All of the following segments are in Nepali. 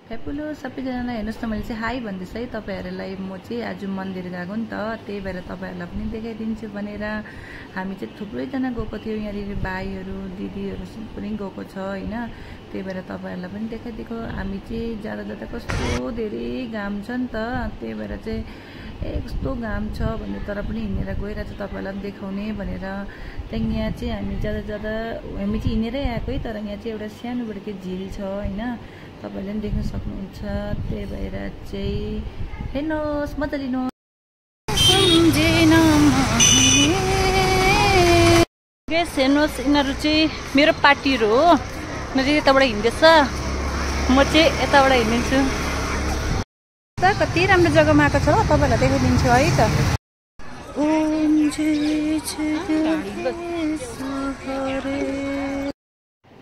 हेलो सबैजनालाई हेर्नुस् न मैले चाहिँ हाई भन्दैछ है तपाईहरुलाई म चाहिँ आज मन्दिर गएको नि त त्यही भएर तपाईहरुलाई पनि देखाइदिन्छु भनेर हामी चाहिँ थुप्रै जना गएको थियो यहाँ भाइहरु दिदीहरु पनि गएको छ हैन त्यही भएर तपाईहरुलाई पनि देखाइदिएको हामी चाहिँ जादा जादा कस्तो धेरै घाम छ नि त त्यही भएर चाहिँ कस्तो घाम छ भन्ने तर पनि हिँडेर गइरहेछ तपाईहरुलाई पनि देखाउने भनेर त्यहाँ यहाँ चाहिँ हामी जादा हामी चाहिँ हिँडेरै आएको है तर यहाँ चाहिँ एउटा सानो बडे झिल छ हैन तपाईहरुले पनि देख्न सक्नुहुन्छ त्यही भएर चाहिँ हेर्नुस् मजा लिनुहोस् गाइस हेर्नुस् यिनीहरु चाहिँ मेरो पार्टीहरु हो उनीहरु यताबाट हिँड्दैछ म चाहिँ यताबाट हिँड्छु त कति राम्रो जग्गामा आएको छ तपाईहरुलाई देखाइदिन्छु है त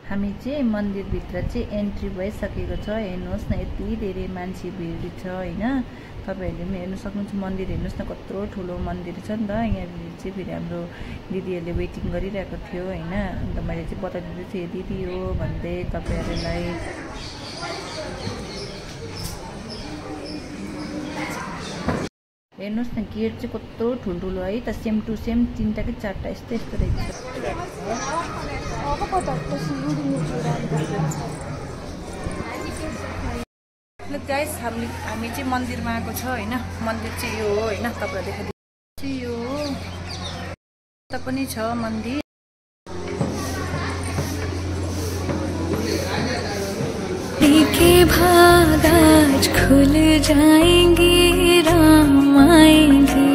हामी चाहिँ मन्दिर भित्र चाहिँ एन्ट्री भइसकेको छ हेर्नुस् न यति धेरै मान्छे भिड छ हैन तपाईहरुले पनि हेर्न सक्नुहुन्छ मन्दिर हेर्नुस् न कत्रो ठुलो मन्दिर छ नि त यहाँ भिड चाहिँ फेरि हाम्रो दिदीहरुले वेटिङ गरिरहेको थियो हैन अन्त मैले चाहिँ बताइदिँदै थिएँ दिदी हो भन्दै तपाईहरुलाई हेर्नुस् न गेट चाहिँ कत्रो ठुल्ठुलो है त सेम टु सेम तीनटा कि चारटा यस्तो यस्तो रहेछ गाइस हामी चाहिँ मन्दिरमा आएको छ हैन मन्दिर चाहिँ यो हो हैन तपाईहरुलाई देखाइदिन्छु यो त पनि छ मन्दिर के भाग आज खुल जाएंगे राम आएंगे